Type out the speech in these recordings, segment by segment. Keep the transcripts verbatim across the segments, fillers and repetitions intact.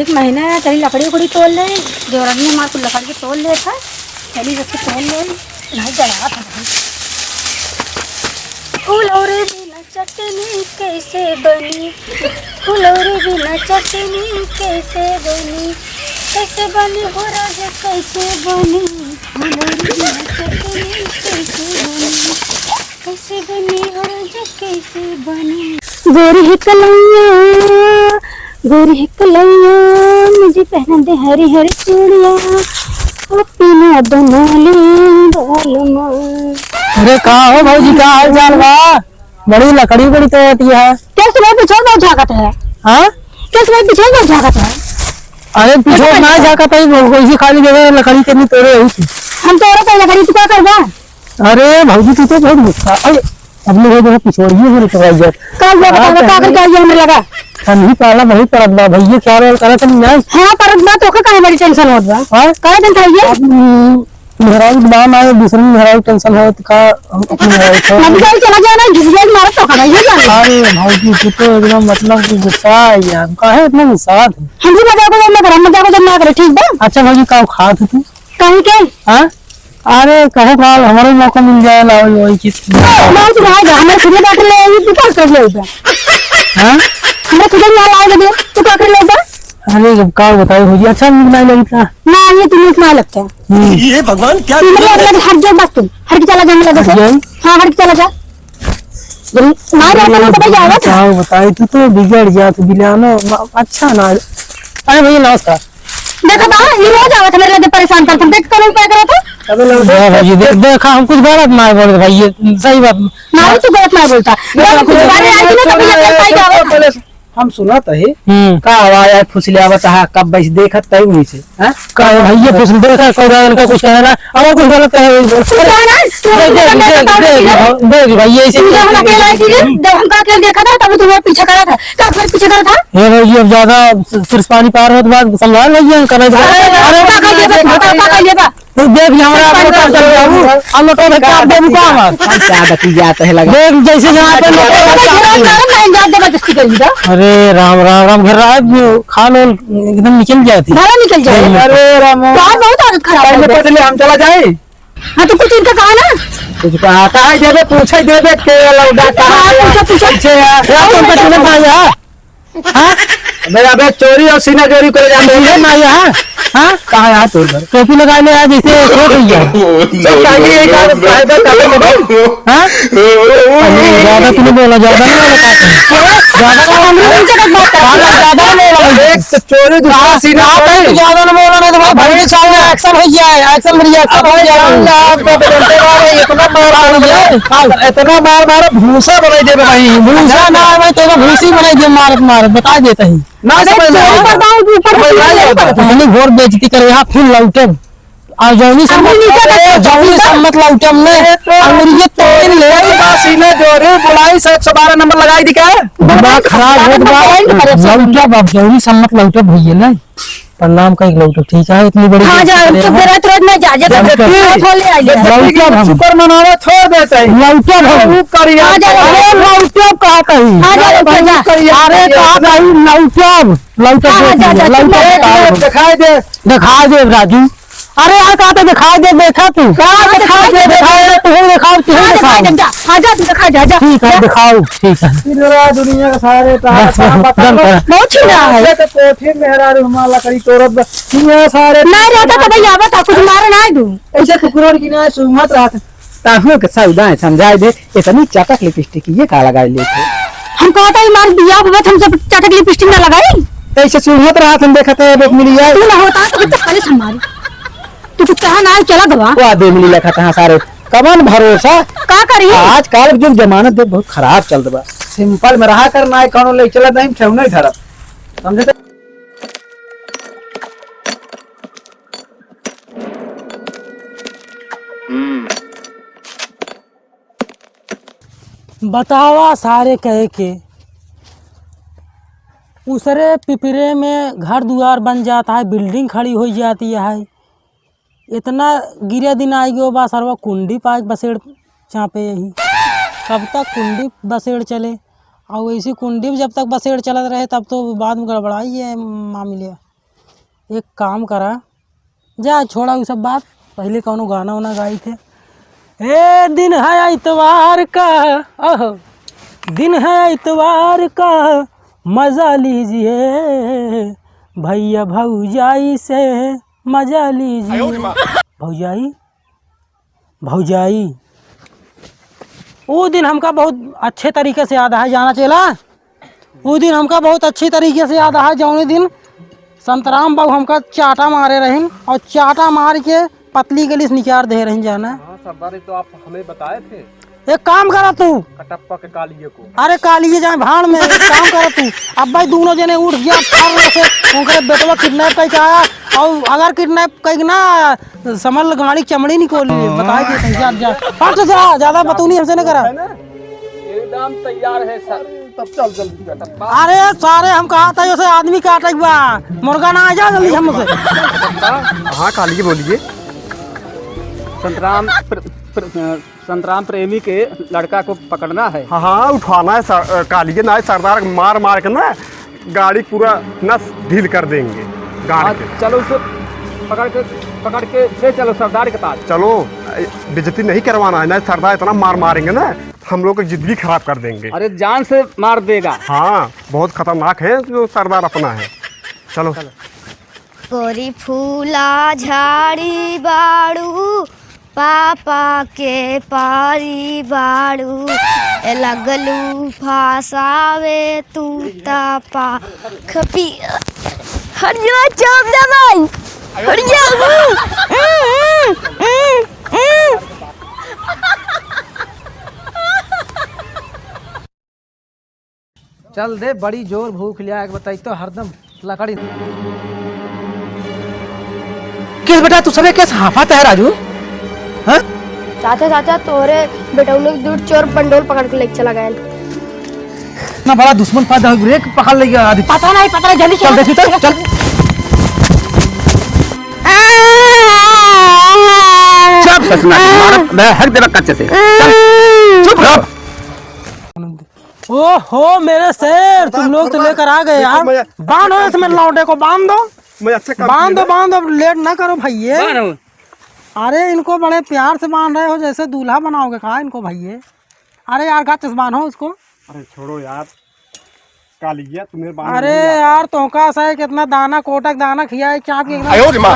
एक महीना चली लकड़ी उकड़ी तोड़ ले, देवरानी हमार कुल लकड़ी के तोड़ ले था, चली जब से तोड़ ले, नहीं जला था भाई। फुलौरी बिना चटनी कैसे बनी, फुलौरी बिना चटनी कैसे बनी, कैसे बनी हो राजा, कैसे बनी, फुलौरी बिना चटनी कैसे बनी। कैसे बनी हो राजा, कैसे बनी? गोरी है कलैया, गोरी है कलैया, मुझे पहना दे हरी हरी चूड़िया, अपना बना ले बालमा। अरे का हो भौजी, का हाल चाल बा? बड़ी लकड़ी बड़ी तोड़ती है। क्या तुम्हारे पीछे बहुत झाकत है? हाँ? क्या तुम्हारे पीछे बहुत झाकत है? अरे पीछे ना झाकत है, वो वैसे खाली जगह लकड़ी के नहीं तोड़े हो। हम तोड़े तो लकड़ी, तू क्या करबा? अरे भौजी, तू तो बहुत गुस्सा है। अपने वो जगह पिछवाइए हो रही तो भाई। कल वो बता, हाँ, का कर, का ये हमें लगा? हम ही पाला वही पड़त बा भैया, क्या रोल करत हम ना? हाँ, परत बा, तो का काहे बड़ी टेंशन होत बा? हाँ? काहे टेंशन है ये? अब, हम्म, मेहरारू के नाम आए, दूसरे में मेहरारू टेंशन हो तो का हम अपने मेहरारू को नदी जाए चला जाना, घिस जाए मारत तो का भाई जाना। अरे भौजी, तू तो एकदम मतलब कि गुस्सा है यार, काहे इतना गुस्सा है? हम भी मजाक उजाक ना करे, हम मजाक उजाक ना करे, ठीक बा? अच्छा भौजी, का खात है तू? कहीं के? हाँ? अरे, कहो का, हमारे मौका मिल जाए, लाओ, वही चीज। बहुत रहा है, हमारे खुदे बैठ ले, ये तू कौन सोच ले उधर? हाँ? हमारे खुदे यहाँ लाओ लगे, तू क्या कर ले उधर? अरे, अब का बताओ भौजी, अच्छा नीक ना लगता। ना, ये तू नीक ना लगता। हम्म। ये भगवान क्या तू मतलब, मतलब, हट जा बस तू, हट के चला जा मेरे हट बस। जाए? हाँ, हट के चला जा। मार रहता ना तो भाई जावत है। का बताई, तू तो बिगड़ जात बिलानो, अच्छा ना। अरे भैया, नमस्कार। देखो तो, ये रोज आवत है मेरे लगे परेशान करत, देख कौन उपाय करत है। अबे लड़का हाँ भाई, दे-, देखा, हम कुछ गलत ना बोलत भाई, ये सही बात। ना, तू गलत ना बोलता। देखा, कुछ बारे आई ना, तो भैया सब पाई जावत। हम सुनत है, हम्म। का आवाज है, फुसले आवत है, कब बैस देखत तई वहीं से, हाँ? का भैया, फुसले देखा, कौन इनका कुछ कहना, अब कुछ गलत कहे, देख, देख, देख, देख, देख भाई, ये ऐसे तू जब हम अकेला थी, जब हमका अकेला देखा था, तब तुम्हें पीछे करा था। का बात पीछे करा था? हे भौजी, अब ज्यादा सिर से पानी पार होत बा, समझा भैया, समझ अरे, अरे, का, का, का, का, का, का, का, तो देख, ये हमारा सिर पानी पार कर जाऊ, हम लोग तो का आप देबू का हमार? हम क्या बतियात है लगा? देख, जैसे यहाँ पे लोग अरे, जबरदस्ती कर दी था। अरे, राम, राम, राम, घर रहा है, जो खा लो, एकदम निकल जाती। घरा निकल जाए। अरे, राम। तो आज बहुत आदत खराब है। पहले हम चला जाए। हाँ, तो कुछ इनका कहा ना। कुछ कहा, कहा देबे, पूछे देबे, के लौटा, कहा हाँ, पूछे, पूछे। कैसे है? या तुम पति ने पाया? हाँ? अबे, अबे, चोरी और सीना चोरी करे जाते हैं। ना यहाँ, हाँ? कहाँ यहाँ तोड़ कर? टोपी लगा ले यार, जैसे छोट हो गया। तो चाहिए एक बार फायदा कर लो। हाँ? अरे, ज्यादा तू नहीं बोला, ज्यादा नहीं बोला, काका। ज्यादा बोला, हम लोग उनसे कुछ बात करते हैं। ज्यादा नहीं बोला। एक तो चोरी, दूसरा आप, सीना आप चोरी। ज्यादा ना बोलो, नहीं तो भाई, भाई, सामने action हो जाए, action में reaction हो जाए। अबे, जान ले, आपको तो डंडे मारो, इतना मार मारो, अरे, हाँ। इतना मार मारो, भूसा बनाई देबे भाई। भूसा ना, भाई, तो भूसी बनाई दे, मारत, मारत, बता देते हैं। ना अबे, समझ में चोरी आया। पर दाऊ, ऊपर समझ में आया। इतनी घोर बेइज्जती करे, यहाँ फिर लौटे। और जौनी सम्मत, अभी नीचे तक जौनी सम्मत लौटम ने, ये तो अंगुरिये तोड़ ले। कोई बात ही ना, जो रे बुलाई से एक सौ बारह नंबर लगाई दी का? दिमाग खराब होत बा। लौटब अब, जौनी सम्मत लौटब भैया ले। प्रणाम कई लौटब, ठीक है, इतनी बड़ी हाँ, जा, हम सब बेरा तोड़ में जा, जा, जा, जा, जा, खोले आई ले। लौटब हम। शुक्र मनावा छोड़ देते हैं। लौटब हम। वो करिया। हाँ, जा, जा, अरे, लौटब कहा कहीं? हाँ, जा, जा, जा। अरे, कहा कहीं लौटब, लौटब हाँ, हाँ, देख जा, जा, लौटब। जा। दिखाई दे। दिखाई दे, राजू। अरे यार, का तो दिखाई दे, देखा तू? का दिखाई दे, दिखाई दे, तू दिखाओ, तू हाँ, दिखाओ। दिखाई दे, जा, आजा, तू दिखा, जा, जा, ठीक है, जा। दिखाओ, ठीक है। चिल्ला दुनिया का सारे तार बस, बस, तार बस, बंद कर। बहुत चिल्ला है। ये तो कोठी मेहरारू हमारा लकड़ी तोड़त बा। दुनिया का सारे नहीं रहता तो भाई, आवा था, कुछ मारे ना दू। ऐसे कुकुरों की ना सुमत रहा था। ताहुओं के सौदा है, समझाई दे, इतनी चटक लिपस्टिक ये का लगाई लेते? हम कहता है, मार बिया हुआ, हम सब चटक लिपस्टिक ना लगाई। तो ऐसे सुहत रहा, हम देखते हैं, एक मिली है। तू ना होता, तो तो कहे हमारी। तू तो कहा ना, चला गवा। वो दे मिली लखा कहाँ सारे? कमन भरोसा? का करी? आजकल जो जमाना दे बहुत खराब चल रहा। सिंपल में रहा कर, ना कौनो ले चला, नहीं ठेहुना ही धरत। समझे तो? हम्म। बतावा सारे कहे के, उसरे पिपरे में घर दुआर बन जाता है, building खड़ी हो जाती है। इतना गिरे दिन आई गयो बा, सरवा कुंडी पाए बसेड़ चापे यही। कब तक कुंडी बसेड़ चले? और वैसी कुंडी भी जब तक बसेड़ चलत रहे, तब तो बाद में गड़बड़ाई है मामले। एक काम करा, जा छोड़ा उ सब बात, पहिले कौनो गाना वाना गाई थे। ए दिन है इतवार का, ओहो, दिन है इतवार का, मजा लीजिए, भैया भौजाई से मजा लीजिए। भौजाई, भौजाई, वो दिन हमका बहुत अच्छे तरीके से याद है, जाना चेला। वो दिन हमका बहुत अच्छी तरीके से याद है, जौने दिन संतराम बाबू हमका चाटा मारे रहिन और चाटा मार के पतली गली से निकाल दे रहिन, जाना। हाँ सरदार, ये तो आप हमें बताए थे। एक काम करा तू। कटप्पा के कालिए को। अरे कालिए जाए भाड़ में, एक काम करा तू। अब भाई दोनों जने उठ गया, फर्र से उनके बेटवा किडनैप करके आया, और अगर किडनैप कहीं ना समझ ल, गाड़ी के चमड़ी निकोल लिए, बताए के तैयार जा। हट जा, ज्यादा बतौनी हमसे न करा। है ना? एकदम तैयार है सर। तब चल जल्दी कर। अरे सारे हम कहा था, उसे आदमी काटे के बा, मुर्गा ना आ जा जल्दी हमसे। हाँ, कालिए बोलिए। संतराम प्र-, प्र-, संतराम प्रेमी के लड़का को पकड़ना है। हाँ, हाँ, उठाना है सर, अ, कालिए ना, सरदार मार मार के ना गाड़ी पूरा नस ढील कर देंगे गाड़ हाँ, के। चलो उसे पकड़ के, पकड़ के ले चलो सरदार के पास। चलो, ए, बेइज्जती नहीं करवाना है, नहीं सरदार इतना मार मारेंगे ना, हम लोग की जिंदगी खराब कर देंगे। अरे जान से मार देगा। हाँ, बहुत खतरनाक है जो सरदार अपना है। चलो। गोरी फूला झाड़ी बाड़ू, पापा के पारी बाड़ू, ए लगलू फासावे तू ता पाख पी। हट जा, चाप दे भाई, हट जा। चल दे, बड़ी जोर भूख लिया है, बताई तो हरदम लकड़ी। किस बेटा, तू सबे किस हाफत है राजू? हाँ? चाचा, चाचा, तोहरे बेटौने के दूर चोर पंडोल पकड़ के लेके चला गया। ना बड़ा दुश्मन पैदा हो गया, पकड़ ले गया आदमी। पता नहीं, पता नहीं, जल्दी चल, चल। देखी, चल, चल। चुप, ससुरा, मारा, मैं हक देवा कच्चे से। चल, चुप रहो। ओहो, मेरे शेर, तुम लोग तो लेकर आ गए यार। बांधो इसमें लौंडे को, बांध दो। मैं अच्छा काम बांध दो, किया ना। बांध दो, अब लेट ना करो भैये। बांधो। अरे, इनको बड़े प्यार से बांध रहे हो, जैसे दूल्हा बनाओगे का इनको भैये? अरे यार, गच से बांधो उसको। अरे छोड़ो यार, कालिया, तुम्हें बांध अरे नहीं आता। यार, तोहका से कितना दाना, कोटक दाना खिया है, चाप के एकदम आयो रे माँ।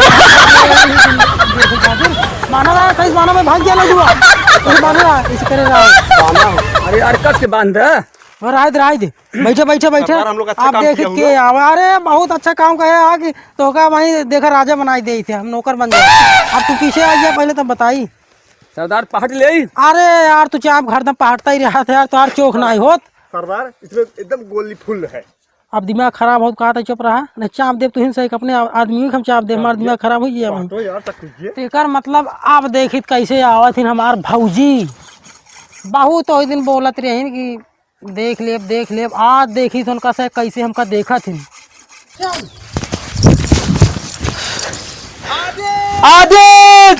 बांधो यार, सही से बांधो, मैं भाग गया लड्डू। इसे बांधो यार, इसे करे रहा। बांधा हो। अरे यार, कस के बांध दे। और राय दे, राय दे। बैठे, बैठे, बैठे। सरदार, हम लोग अच्छा आप काम देख किया के हुआ। आवा। अरे, बहुत अच्छा काम करे है कि तोहका वहीं देखा राजा बनाई देई थे, हम नौकर बन जाए। अब तू पीछे आ गया, पहले तो बताई। सरदार, पहट ले। अरे यार, तू चाप हरदम पहटता ही रहा था यार, तोहार चोख ना होत। सरदार, इसमें एकदम गोली फुल है। अब दिमाग खराब होत, कहा था चुप रहा, नहीं चाप देब तुहिन से, एक अपने आदमी के हम चाप देब, हमार दिमाग खराब हो गया। तो यार, तक कीजिए। तो एकर मतलब आप देखित कैसे आवत हिन हमार भौजी। बहुत ओहि दिन बोलत रहिन कि देख लेब, देख लेब, आज देखित उनका से कैसे हमका देखत हिन। आदित!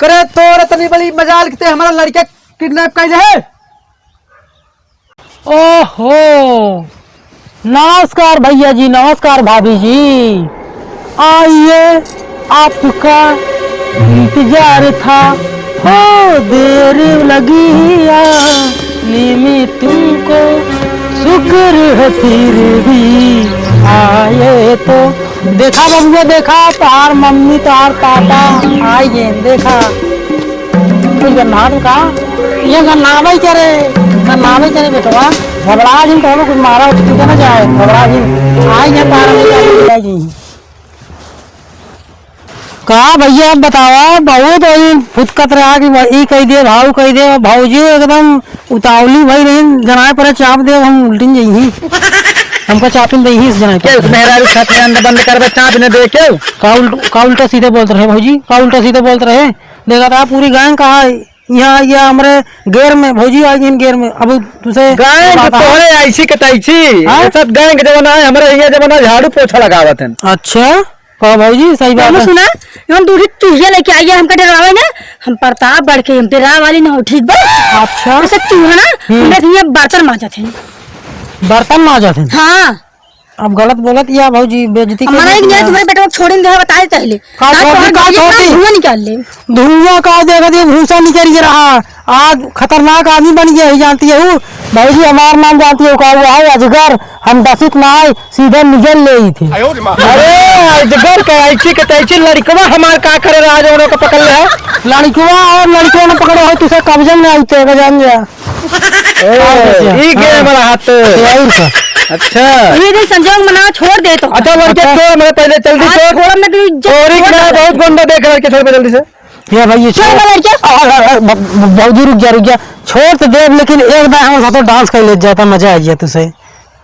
करे तोर इतनी बड़ी मजाल कि ते हमारा लड़का किडनैप कर ले है। ओहो, नमस्कार भैया जी, नमस्कार भाभी जी। आइए, आपका इंतजार था, हो देर लगी आने में तुमको, शुक्र है फिर भी आए तो। देखा बबुआ, देखा, तोहार मम्मी, तोहार पापा आइ गए, देखा। कुछ गन्ना तो का? ये गन्नावे के रे, गन्नावे के रे बेटवा। घबरा जिन, कहबो कुछ मारा, ठीक है ना जाए, घबरा जिन। आइ गए, तोहार मम्मी, पापा आइ गए। का भैया, अब बतावा, बहुत वही फुदकत रहा कि भ-, ई कहि दे, भाऊ कहि दे, भौजी एकदम उतावली भई रही, जनाए पर चाप दे, हम उल्टिन जइही। हमका चापिन दइही इस जनाए पर। के मेहरारू साथ में अंडा बंद करबे, चाप न दे के? का उल्ट-, का उल्टा सीधे बोलत रहे भौजी, का उल्टा सीधे बोलत रहे? देखा था पूरी गैंग कहा, यहाँ ये हमरे गेर में, भौजी आ गई गेर में, अब तुझे गैंग बात है। तोहरे ऐसी के तैसी, हाँ? ये सब गैंग जमाना है, हमरे यहाँ जमाना झाड़ू पोछा लगावत हैं। अच्छा। का भौजी, सही बात है। सुना, हम दूध चूहिया लेके आई है, हमका डरावे ना, हम प्रतापगढ़ के, हम डरा वाली ना हो, ठीक बा? अच्छा। जैसे चूहा ना, हम्म। हमरे हियाँ बर्तन मांजत हैं। बर्तन मांजत हैं? हाँ। अब गलत बोलत या भौजी, बेइज्जती हम मना ही नहीं, तुम्हारे बेटवा को छोड़े नहीं दे, बताए पहले। का ना छोड़ दी, तोहर का भैया छोड़ दी? धुआं निकाल ले। धुआं का देखत ये भूसा निकल के रहा। आज खतरनाक आदमी बन गया है, जानती है वो। भौजी, हमार नाम जानती है, का हुआ है? अजगर। हम डसित ना आए, सीधे निगल ले ही थे। अरे, अजगर का ऐसी के तैसी लड़कवा हमार का करे रहा जो उन्हों को पकड़ ले है? लड़कवा और लड़कियों ने पकड़े हो, तुझे कब्जे में आते हैं, जान जा। ए, और क्या? ई के हाँ। बड़ा हाथ। तो और का? अच्छा। ये दिन संजोग मना, छोड़ दे तो। अच्छा, लड़के अच्छा। छोड़, मैं पहले जल्दी आज छोड़। छोड़, मैं तेरी इज्जत छोड़ दूंगा। बहुत गंदा देख लड़के, छोड़ जल्दी से। ये भाई, ये छोड़ छोड़। वाला लड़के। आ, आ, आ, ब-, ब-, भौजी, रुक जा, रुक जा। छोड़ तो देब, लेकिन एक बार हमारे साथ dance कर ले जाता, मजा आ गया तुझे।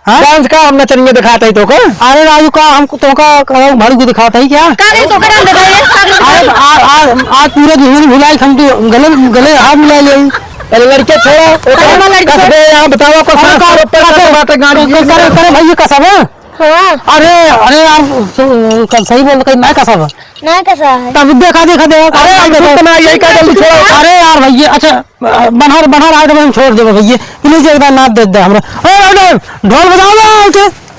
हाँ? Dance का हम नचनिया दिखाते ही तो का? अरे राजू का, हम तो का, का भड़कू दिखाता ही क्या? का रे, तो का dance दिखाई है? का रे, अरे, आ, आ, आज पूरे दुश्मनी भुलाई, हम तो गले, गले हाथ मिला ले। अरे लड़के छोड़ा, वो अरे तो ना लड़के कस छोड़। दे, यहाँ बतावा, को अरे साथ का, साथ ऊपर का, का, बात है, गाड़ी का, करे, करे भाई, ये कसम है? हाँ। अरे, अरे यार, सु-, कल सही बोल, कहीं मैं कसम है? नहीं कसा है। तब देखा, देखा, देखा, अरे, हम देखा। सुत ना, यही का जल्दी छोड़ा। अरे यार भैया, अच्छा, बना, बना रहा है तो हम छोड़ देबो भैया। Please एक बार नाथ दे दे हमरा। ओ मैडम, ढोल बजाओ ना आके।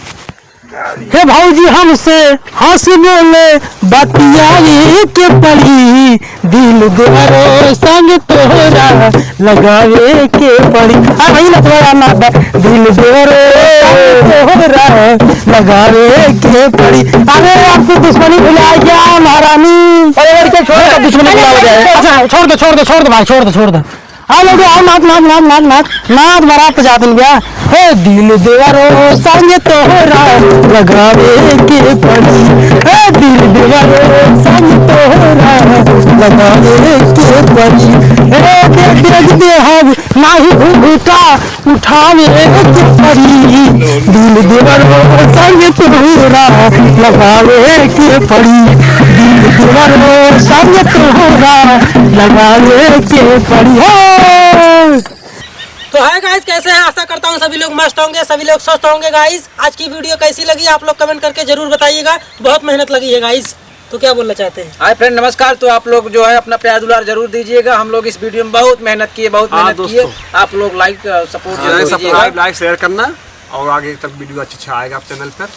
हे भौजी हमसे हँस बोले बतियावे के पड़ी, दिल देवरो संग तोहरा लगावे के पड़ी। आ भाई ना तोहरा ना बा, दिल देवरो संग तोहरा लगावे के पड़ी। अरे आपकी दुश्मनी भुला गया महारानी। अरे लड़के छोड़, दुश्मनी भुला गया। अच्छा छोड़ दो, छोड़ दो, छोड़ दो भाई, छोड़ दो, छोड़ दो। आओ लौटे, आओ, नाथ, नाथ, नाथ, नाथ, नाथ, नाथ, बारात जात बा। हे दिल देवरो संग तोहरा लगावे के पड़ी, हे दिल देवरो संग तोहरा लगावे के पड़ी, हे देख, देख दे हम नाही घुघुटा उठावे के पड़ी, दिल देवरो संग तोहरा लगावे के पड़ी, दिल देवरो संग तोहरा लगावे के पड़ी। हे! तो hi guys, कैसे हैं? आशा करता हूँ सभी लोग मस्त होंगे, सभी लोग स्वस्थ होंगे। Guys, आज की video कैसी लगी आप लोग comment करके जरूर बताइएगा। बहुत मेहनत लगी है guys, तो क्या बोलना चाहते हैं? Hi friend, नमस्कार। तो आप लोग जो है अपना प्यार दुलार जरूर दीजिएगा। हम लोग इस video में बहुत मेहनत किए, बहुत हाँ मेहनत किए। दोस्तों। आप लोग like, अ, support हाँ, जरूर कीजिएगा। Subscribe, like, share करना और आगे तक video अच्छा अच्छा आएगा आप channel पर।